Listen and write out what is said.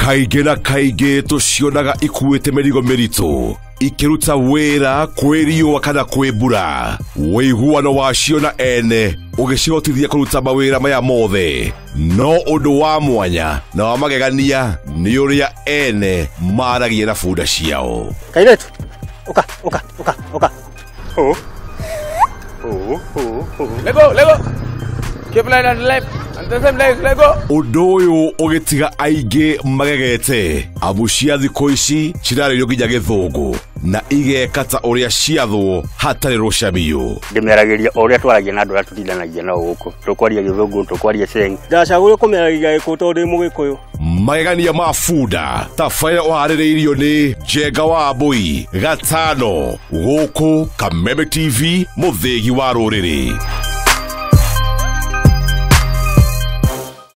Kaingĩ na kaingĩ tũcionaga ikuĩte mĩrigo mĩritũ ikiruta wĩra kwĩ riũa kana kwĩ mbura. Wĩiguano wacio na ene ũgĩcihotithia kũruta mawĩra maya mothe. No ũndũ wa mwanya na wa magegania nĩ ũrĩa ene maragia na bunda ciao. Kairetu, uka uka uka uka. Oh. Oh, oh, oh. Let go, let go. Keep line on the left. And the same leg, let go. Ũndũ ũyũ ũgĩtiga aingĩ magegete amu cia thikũ ici cirarĩrio nginya gĩthũngũ na igeka ta ũrĩa ciathwo hatarĩ rũcamio. Ndĩmeragĩria o ũrĩa twaragia na andũ arĩa tũtindanagia nao gũkũ. Tũkwaria gĩthũngũ, tũkwaria Sheng. Ndacagũrire kũmĩaragia Gĩkũyũ tondũ ndĩ Mũgĩkũyũ. Magegania ma bunda tabarĩra ũharĩrĩirio nĩ Njenga wa Mbũi gatano gũkũ Kameme TV mũthĩgi wa rũrĩrĩ.